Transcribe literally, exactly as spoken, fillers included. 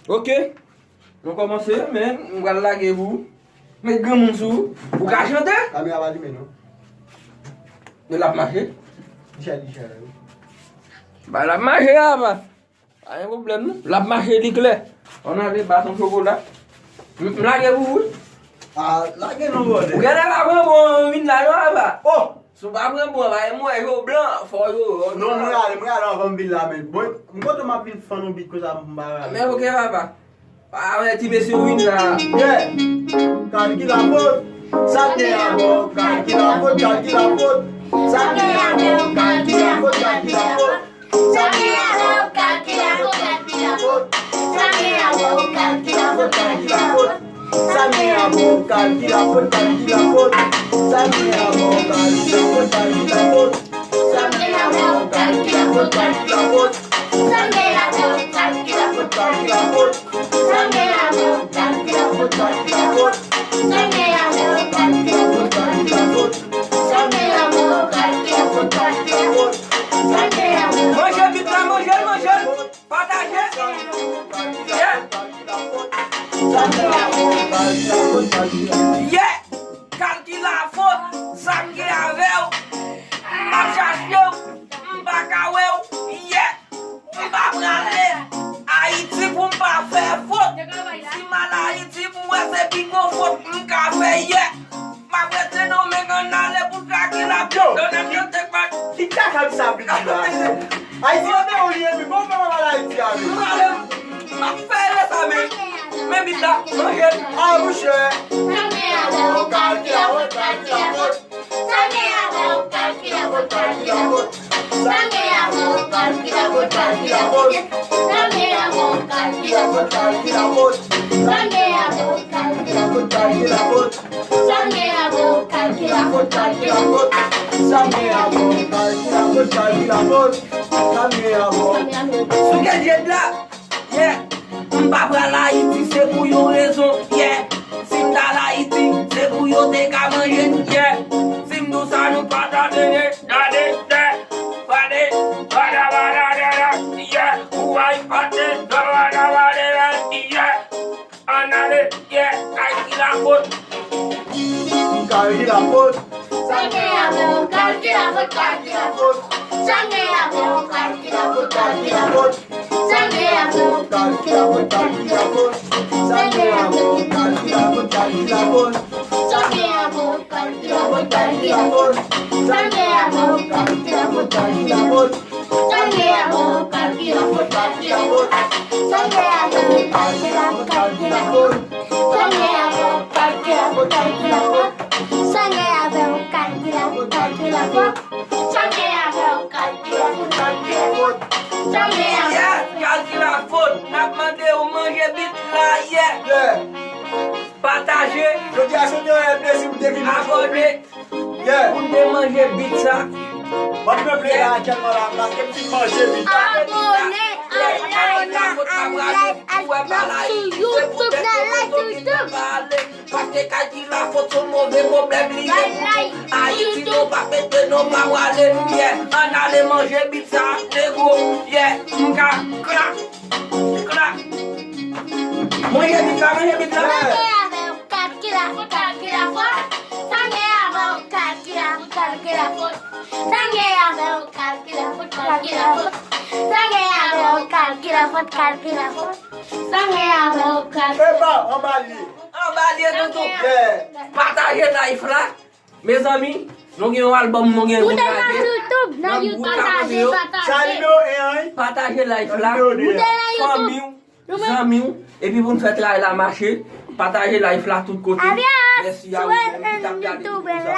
Ok. Nou kòmanse, men m pral lage pou ou. Met granmoun sou ou. Ou ka chante? Kamera pa limen non. Men l ap mache. Li chè, li chè. Ba l ap mache apa. Pa gen pwoblèm non. L ap mache li klè. Ann ale baton chokola. M lage pou ou. Ah, lage non brother. Ou genlè pa pran bon vin la non apa. Oh! Si w pa pran bon, pa gen mwen yo blan, fò yo. Non, mwen ale, mwen ale anvan m vin la men. Bon, m kontan m ap vin fann yon beat konsa m pa rale. Men ok papa. Pa wè ti mesye win la. Yeah. Kalkila fot. Sa gen a bon. Kalkila fot, kalkila fot. Sa gen a bon. Kalkila fot, kalkila fot. Sa gen a bon. Kalkila fot, kalkila fot. Sa gen a bon. Kalkila fot, kalkila fot. Sa gen a bon. Kalkila fot, kalkila fot. Sa gen a bon. Kalkila fot, kalkila fot. Sa gen a bon. Kalkila fot, kalkila fot. Sa gen a bon. Kalkila fot, kalkila fot. Sa gen a bon. Kalkila fot, kalkila fot. Sa gen a bon. Kalkila fot, kalkila fot. Sa gen a bon. Kalkila fot, kalkila fot. Sa gen a bon. Manje bit la, manje l, manje l. Pataje. Yeah. Yeah. Kalkila fot, sa m gen avè w. M ap chache w, m pa ka wè w. Yeah. M pa prale Ayiti pou m pa fè fot. Si m al Ayiti pou wè se pi gwo fot m ka fè, yeah. M ap rete Sendomeng ann ale pou kalkila fot. Yo, Donald Trump te bat. Ki kaka m sa vin di la? Ayiti an deyò li ye wi, bon fè m al Ayiti a wi. M ale, m ap fè erè sa men. Men bit la, manje. Ah, mouche. Sa gen a bon, kalkila fot, kalkila fot. Sa gen a bon, kalkila fot, kalkila fot. Sa gen a bon, kalkila fot, kalkila fot. Sa gen a bon, kalkila fot, kalkila fot. Sa gen a bon, kalkila fot, kalkila fot. Sa gen a bon, kalkila fot, kalkila fot. Sa gen a bon, kalkila fot, kalkila fot. Sa gen a bon. Souke djed la. Yeah. M pa pral Ayiti, se pou yon rezon, yeah. Si m t al Ayiti, se pou yo te ka manje n, yeah. Si m di w sa, nou pa ta tande, tande, tande, tande, tande, tande, tande, yeah. Ou ay pate, tande, tande, tande, yeah. Ann ale, yeah, kalkila fot. Kalkila fot. Sa gen a bon, kalkila fot, kalkila fot. Sa gen a bon, kalkila fot, kalkila fot. Sa gen a bon, kalkila fot, kalkila fot. Sa gen a bon, kalkila fot, kalkila fot. Sa gen a bon, kalkila fot, kalkila fot. Sa gen a bon, kalkila fot, kalkila fot. Sa gen a bon, kalkila fot, kalkila fot. Sa gen a bon, kalkila fot, kalkila fot. Sa gen a bon, kalkila fot, kalkila fot. Sa gen a bon, kalkila fot, kalkila fot. Sa gen a bon, kalkila fot, kalkila fot. Sa gen a bon. Yeah, kalkila fot, n ap mande w manje bit la, yeah. Yeah. Pataje. Jodi a se yon plezi pou m te vin. Abòne. Yeah. Pou n te manje bit sa. Mwen te vle la aktyèlman la, paske m fin manje bit la. Abòne, like, like, like, like, like sou YouTube, nan like sou YouTube. Paske kalkila fot se yon move pwoblèm li ye. Ayiti nou pa mete non pa prale. Yeah. Ann ale manje bit sa, negro. Yeah. M ka krak. Krak. Manje bit la, manje bit la. Sa gen a bon, kalkila fot, kalkila fot. Sa gen a bon, kalkila fot, kalkila fot. Sa gen a bon, kalkila fot, kalkila fot. Sa gen a bon, kalkila fot, kalkila fot. Sa gen a bon, kalkila fot. Epa, anba l ye. Anba l ye toutou. Yeah. Pataje live la. Mezanmi, nou gen yon album nou gen pou n lage nan gwoup la kote yo. Sa nimewo en an wi. Pataje live la. Fanmi w, zanmi w, epi pou n fè travay la mache. Pataje live la tout kote. Mèsi a ou menm ki t ap gade videyo sa.